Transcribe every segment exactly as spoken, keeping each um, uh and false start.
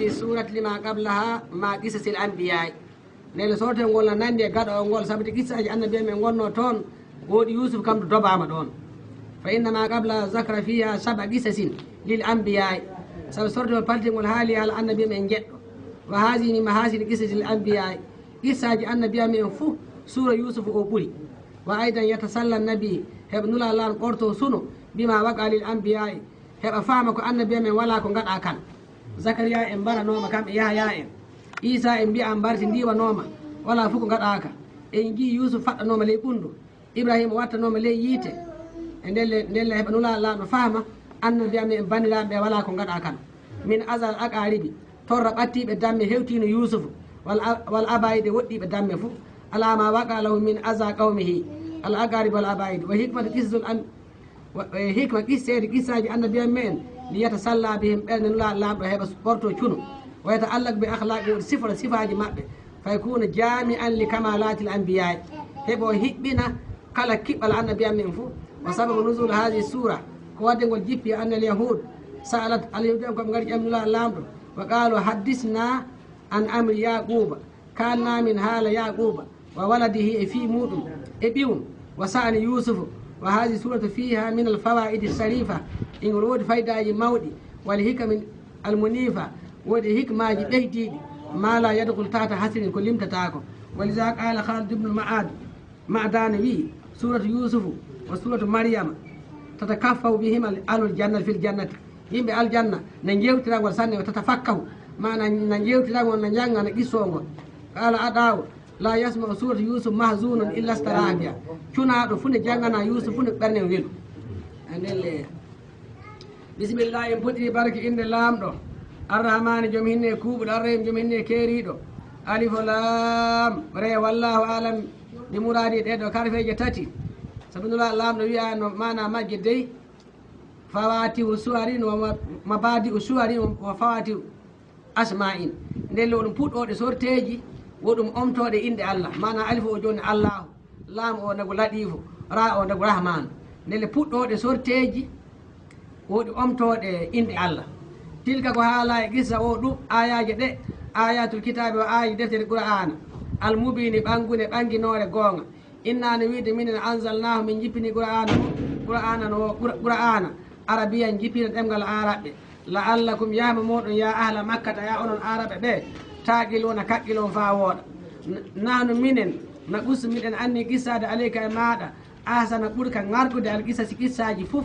السورة لما قبلها من قصص الأنبياء. Ndelle sortol ngol na nanndi e gaɗoowol ngol, sabu ɗi qissaaji annabiyaaɓe men ngonnoo toon, wooɗi Yuusuf kam ɗo dobaama ɗoon. فإن ما قبلها ذكر فيها سبع قصص للأنبياء. Sabu sortol paltingol haali haala annabiyaaɓe men njeɗɗo. وهذه من محاسن قصص الأنبياء. Qissaaji annabiyaaɓe men fuu, suura Yuusuf o ɓuri. وأيضا يتسلى النبي, heɓa Nulaaɗo Laamɗo ɓortoo suno, بما وقع للأنبياء, heɓa fahma ko annabiyaaɓe men walaa ko ngaɗaa kan. Zakariyaa en mbaranooma kam e Yahyaa en. Iisaa en mbi'aa mbartindiwanooma, walaa fuu ko ngaɗaaka. En ngi'ii Yuusuf faɗɗanooma ley ɓunndu. Ibrahiima wattanooma ley yiite. E ndelle, ndelle heɓa Nulaaɗo Laamɗo fahma, annabiyaaɓe men banndiraaɓe ɓe walaa ko ngaɗaa kan. من أذى الأقارب, torra ɓattiiɓe damme hewtiino Yuusufu, والأ-, والأباعد woɗɗiiɓe damme fuu. على ما وقع له من أذى قومه الأقارب والأباعد. وحكمة قصص الأن-, Wa-, e hikma qisseede qissaaji annabiyaaɓe men, ليتسلى بهم, ɓernde Nulaaɗo Laamɗo heɓa ɓortoo cuno. ويتعلق بأخلاقهم, sifora sifaaji maɓɓe. فيكون جامعا لكمالات الأنبياء, heɓa o hiɓɓina kala kiɓɓal annabiyaaɓe men fuu. وسبب نزول هذه السورة, ko waɗde ngol jippi, أن اليهود سألت, Alyahuudu'en ko ɓe ngari ƴami Nulaaɗo Laamɗo, وقالوا حدثنا عن أمر يعقوب, kaalnaa min haala Yaaquuba, وولده e fii muuɗum, e ɓiyum, وشأن يوسف. وهذه السورة فيها من الفوائد الشريفة, e ngol woodi faydaaji mawɗi, والحكم المنيفة, woodi hikmaaji ɓeydiiɗi, ما لا يدخل تحت حصر, ko limtataako. ولذا قال خالد بن معاد, Ma'daan wi'i, سورة يوسف وسورة مريم تتكفأ بهما أهل الجنة في الجنة. Yimɓe aljanna na njewtira ngol sanne, وتتفقه, maanaa na njewtira ngol, na njannga, na qissoo ngol. قال عطاء: لا يسمع سورة يوسف محزون إلا استراح بها. Cunaaɗo fuu ne jannganaa Yuusuf fuu ne ɓerndem welu. Anelle. Bismillah, en puɗɗirii barke innde Laamɗo, Arrahmaani, jom hinne kuuɓuɗo, Arrahiim, jom hinne keeriiɗo. Alif Laam Ra, wallaahu a'lam bi muraadi ɗee ɗoo karfeeje tati. Sabu Nulaaɗo Laamɗo wi'aano maanaa majje dey, fawaatihu suwarin wa ma-, mabaadi'u suwarin wa, wa fawaatihu asmaa'in. Ndelle wo ɗum puɗɗooɗe sorteeji, wo ɗum omtooɗe inɗe Allah. Maanaa alif o jooni Allaahu, laam o nagu Laɗiifu, raa o nagu Rahmaanu. Ndelle puɗɗooɗe sorteeji, wo ɗi omtooɗe inɗe Allah. Tilka ko haalaa e qissa o ɗum, aayaaje ɗe, aayaatul kitaabi, o aaye deftere Qur'aana, al mubiini, ɓanngune, ɓannginoore goonga. Innaa no wi'ude minen, anzalnaahu, min njippini Qur'aana o, Qur'aana no, Qur-, Qur'aana, Arabiyan, njippina ɗemngal Aaraɓɓe. La'allakum, yaama mooɗon, yaa ahla Makkata, yaa onon Aaraɓɓe ɓe, taaqiluuna, kaqqilon faa wooɗa. N-, nahnu minen, naqussu, miɗen anni qissaade, alayka, e maaɗa, ahsana, ɓurka ŋarɗude, al qisasi, qissaaji fuf.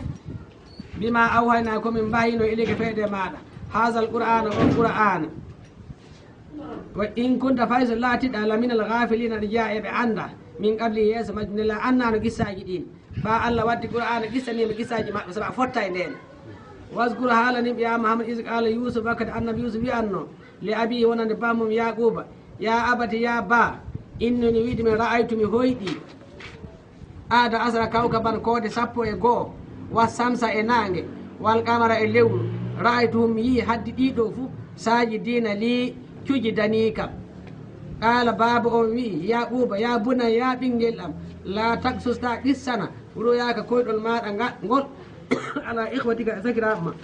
Bimaa awhaynaa, ko min mbahyinoo, ilayka, fewde e maaɗa, haazal Qur'aana, on Qur'aana. Wa in kunta, fay so laatiɗaa, laminal ghaafiliina, aɗa jeyaa e ɓe anndaa, min qabli, yeeso majjum, ndelle a anndaano qissaaji ɗiin. Ɓaa Allah waddi Qur'aana, qissanii ɓe qissaaji maɓɓe, sabu a fottaay ndeen. Wazkur, haalanin ɓe, yaa Muhammad, iz qaala Yuusuf, wakkati annabi Yuusuf wi'annoo, li abiihi, wonande bammum Yaaquuba, yaa abati, yaa baa, innii, no wi'ude min, ra'aytu, mi hoyɗii, ahada asara kawkaban, koode sappo e go'o, wa shamsa, e naange, wal qamara, e lewru, ra'aytuhum, mi yi'i, haddi ɗii ɗoo fuu, saajidiina lii, cujidanii kam. Qaala, baaba on wi'i, Yaaquuba, yaa bunayya, yaa ɓinngel am, laa taqsus, taa qissana, ru'yaaka, koyɗol maaɗa nga-, ngol, alaa ikhwatika, e sakiraaɓe maa.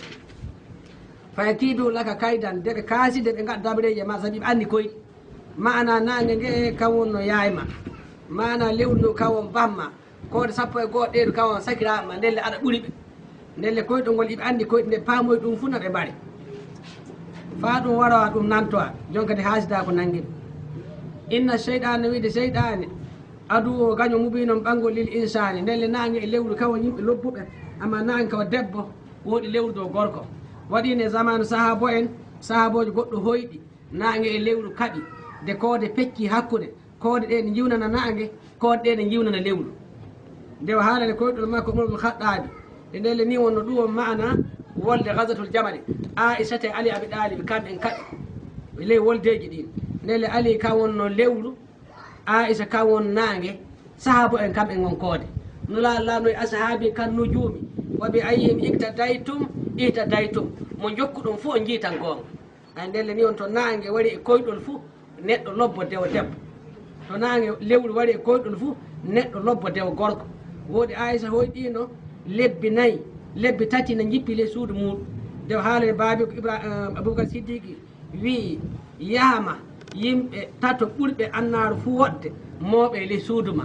Fa yakiidu laka kaydan, de ɓe kaasi, de ɓe ngaɗa dabareeji e maa, sabi ɓe anndi koy. Maanaa naange nge'e, kam wonnoo yaayma. Maanaa lewru ndun, kam won bamma. Koode sappo e go'o ɗee du, kam won sakiraaɓe maa. Ndelle aɗa ɓuri ɓe. Ndelle koyɗol ngol, iɓe anndi koy, nde paamoyi ɗum fuu na ɓe mbare. Faa ɗum warowa, ɗum nantowa. Jon kadi haasidaa ko nanngi ɓe. Inna seyɗaana, wi'ude seyɗaane, aduwwun, gaño, mubiinun, ɓanngol, lil insaani. Ndelle naange e lewru, kam won yimɓe lobbuɓe. Ammaa naange ka o debbo, wooɗi lewru du o gorko. Waɗiino e zamaanu sahaabo'en, sahaaboojo goɗɗo hoyɗi. Naange e lewru kaɓi, de koode peccii hakkunde, koode ɗee ne njiwnana naange, koode ɗee ne njiwnana lewru. Nde o haalani koyɗol makko Umar bun Khaɗɗaabi, de ndelle nii wonnoo ɗum won maanaa wolde Ghazwatul Jamali. Aa'isata e Ali Abi Ɗaalib, kam'en kaɓi ley woldeeji ɗiin. Ndelle Ali kam wonnoo lewru, Aa'isa kam won naange, sahaabo'en kam'en ngon koode. Nulaaɗo Laamɗo e ashaabi kan nujuumi, wa bi ayyihim iqtadaytum ihtadaytum. Mo njokkuɗon fuu on njiitan goonga. Ay, ndelle nii won to naange wari e koyɗol fuu, neɗɗo lobbo de o debbo. To naange, lewru wari e koyɗol fuu, neɗɗo lobbo de o gorko. Wooɗi Aa'isa hoyɗiino lebbi nay, lebbi tati na njippi ley suudu muuɗum. De o haalani baabiiko Ibra-, eh, Abubakar Siddiqi, Wi'i, yaha ma, yimɓe tato ɓurɓe annaaru fuu woɗde, mooɓee ley suudu ma.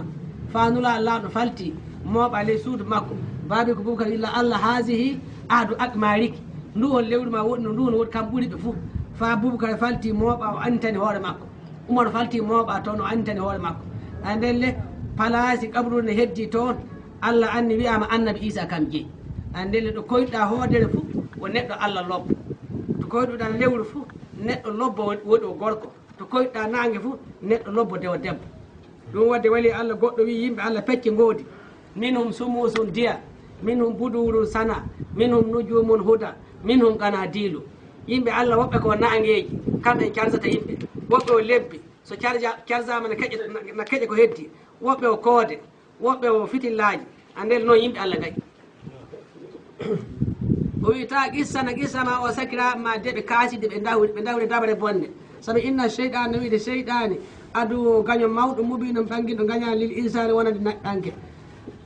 Faa Nulaaɗo Laamɗo faltii, mooɓaa ley suudu makko. Baabiiko Buubakar wi'i, "La'alla haazihi ahadu aqmaariki." Ndu'u woni lewru maa woɗi no, ndu'u woni woɗi kam ɓuri ɓe fuu. Faa Buubakar faltii mooɓaa, o annditani hoore makko. Umar faltii mooɓaa toon, o annditani hoore makko. Haa ndelle palaasi qabru ne heddii toon. Alla anni wi'aama Annabi Iisaa kam jeyi. Haa ndelle ɗo koyɗaa hoodere fuu, wo neɗɗo Alla lobbo. To koyɗuɗaa lewru fuu, neɗɗo lobbo wo-, woɗi o gorko. To koyɗaa naange fuu, neɗɗo lobbo de o debbo. Ɗum waɗde walii Alla goɗɗo wi'i yimɓe Alla pecce ngoodi. Minhum sumuusun diya, minhum buduurun sana, minhum nujuumun huda, minhum qanaadiilu. Yimɓe Alla woɓɓe ko naangeeji, kamɓe en carsata yimɓe. Woɓɓe o lebbi, so carja-, carjaama na keƴe, na, na keƴe ko heddii. Woɓɓe o koode, woɓɓe o fitillaaji. Haa ndelle noon yimɓe Alla nga'i. O wi'i, "Taa qissana qissa ma o sakiraaɓe ma de ɓe kaasi de ɓe ndawri, ɓe ndawri dabare bonde." Sabi inna seyɗaana, wi'ude seyɗaani, aduwwun gaño mawɗo, mubiinun ɓannginɗo ngañaali, lil insaani wonande neɗɗanke.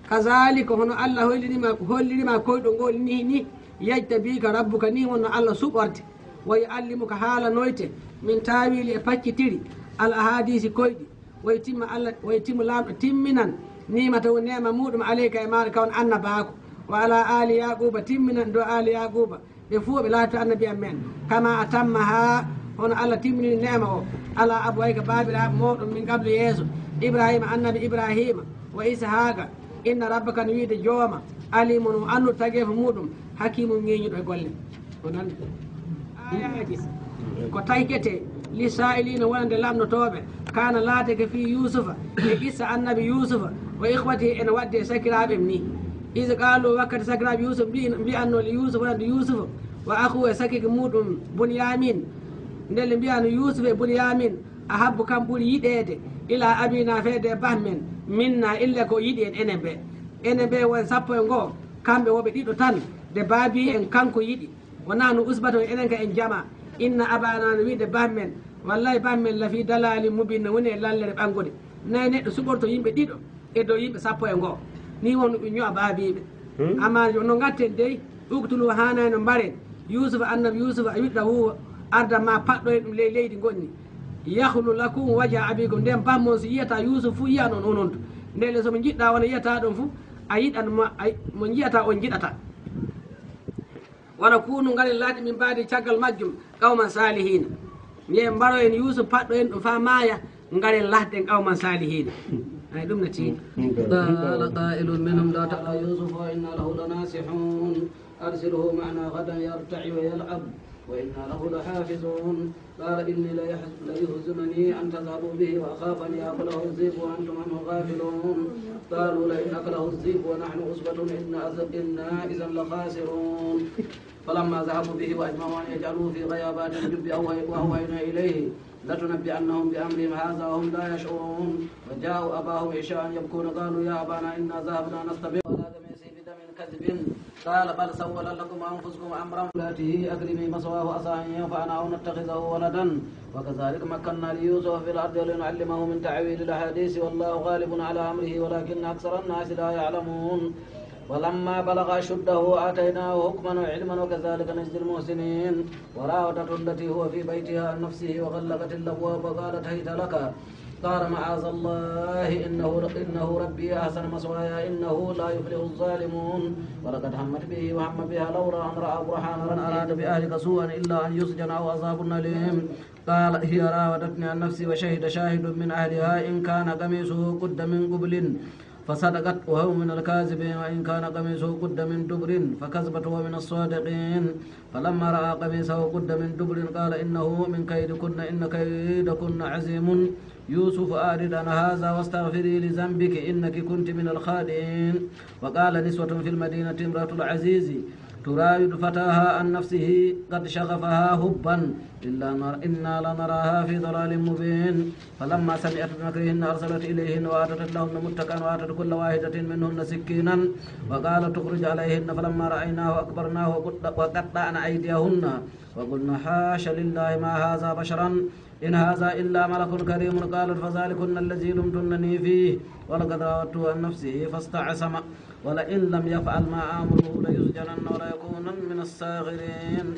Kazaalika, hono Alla holliri ma, holliri ma koyɗol ngol nii, nii, yajtabiika rabbuka, nii wonno Alla suɓorte. Wa yu'allimuka, haalanoyte, min taawiili e paccitiri, al ahaadiisi koyɗi. Wa yutimmu Alla, wa yutimmu Laamɗo timminan ni'matahu neema muuɗum aleyka e maaɗa ka on annabaaku. Wa alaa aali Yaaquuba timminan dow aali Yaaquuba. Ɓe fuu ɓe laatoto annabi'en men. Kamaa atammahaa, hono Alla timminiri neema o, alaa abawayka baabiraaɓe mooɗon min qablu yeeso, Ibraahiima annabi Ibraahiima, wa Ishaaqa. Inna rabbaka no wi'ude jooma, aliimun o annduɗo tageefo muuɗum, hakiimun ŋiiñuɗo e golle. O nani. Aayaaji ko tayketee li saa'iliina wonande lamndotooɓe. Kaana laatake fii Yuusufa e qissa annabi Yuusufa wa ikhwatihi ena waɗde e sakiraaɓe nii. Iz qaaluu wakkati sakiraaɓe Yuusufa mbi'i-, mbi'annoo li Yuusufa wonande Yuusufa wa akhuuhu e sakiike muuɗum Bunyaamiin. Ndelle mbi'ano Yuusufa e Bunyaamiin, ahabbu kam ɓuri yiɗeede ilaa abiinaa feede e bah men, minnaa ille ko yiɗi en enen ɓe. Enen ɓe won sappo e ngo'o, kamɓe wo ɓe ɗiɗo tan, de baabii'en kanko yiɗi. Wa nahnu usbatun, enen ka en jamaa. Inna abaana no wi'ude bah men, wallaahi bah men lafii dalaalin mubiin, no woni e lallere ɓanngude. Nayi neɗɗo suɓorto yimɓe ɗiɗo e dow yimɓe sappo e ngo'o. Nii woni ɗum nyo'a baabiiɓe. Hmm? Ammaa yo no ngatten dey, uqtuluu haanaano mbaren. Yuusufa, annabi Yuusufa, a wiɗɗa huuwa, arda maa paɗɗoyen ɗum ley leydi ngonɗi. Yakhlu lakum wajha abiikum. Nden bah mon so yi'ataa Yuusufa fuu yi'an on onon du. Ndelle so mo njiɗɗaa wona yi'ataa ɗum fuu, a yiɗan mo, a, mo nji'ataa on njiɗataa. Wano kuunu ngaren laati min baadi caggal majjum qawman saalihiina. Nde mbaroyen Yuusuf paɗɗoyen ɗum faa maaya, ngaren laatden qawman saalihiina. Ay, ɗum na tiiɗi. قال قائل منهم لا تقتلوا يوسف وإنا له لناصحون أرسله معنا غدا يرتع ويلعب وإنا له لحافظون. قال إني ليحز-، ليحزنني أن تذهبوا به وأخاف أن يأكله الذئب وأنتم عنه غافلون. قالوا لئن أكله الذئب ونحن عصبة إنا إذ-، إنا إذا لخاسرون. فلما ذهبوا به وأجمعوا أن يجعلوه في غيابات الجب أوحي-، وأوحينا إليه لتنبئنهم بأمرهم هذا وهم لا يشعرون. وجاءوا أباهم عشاء يبكون قالوا يا أبانا إنا ذهبنا نستبق وهذا قميصي بدم كذب. قال بل سولت لكم أنفسكم أمرا. أكرمي مثواه عسى أن ينفعنا أو نتخذه ولدا وكذلك مكنا ليوسف في الأرض ولنعلمه من تأويل الأحاديث والله غالب على أمره ولكن أكثر الناس لا يعلمون. ولما بلغ أشده آتيناه حكما وعلما وكذلك نجزي المحسنين. وراودته التي هو في بيتها عن نفسه وغلقت الأبواب وقالت هيت لك. قال معاذ الله إنه، إنه ربي أحسن مثواي إنه لا يفلح الظالمون. ولقد همت به وهم بها لولا أن رأى برهان ربه. من أراد بأهلك سوءا إلا أن يسجن أو عذاب أليم. قال هي راودتني عن نفسي وشهد شاهد من أهلها إن كان قميصه قد من قبل فصدقت وهو من الكاذبين وإن كان قميصه قد من دبر فكذبت وهو من الصادقين. فلما رأى قميصه قد من دبر قال إنه من كيدكن إن كيدكن عظيم. يوسف أعرض عن هذا واستغفري لذنبك إنك كنت من الخاطئين. وقال نسوة في المدينة امرأة العزيز تراود فتاها عن نفسه قد شغفها حبا إلا نر-، إنا لنراها في ضلال مبين. فلما سمعت بمكرهن أرسلت إليهن وأعتدت لهن متكئا وآتت كل واحدة منهن سكينا وقالت اخرج عليهن فلما رأينه أكبرنه وقطعن أيديهن وقلن حاش لله ما هذا بشرا إن هذا إلا ملك كريم. قالت فذلكن الذي لمتنني فيه ولقد راودته عن نفسه فاستعصم ولئن لم يفعل ما آمره ليسجنن وليكونن من الصاغرين.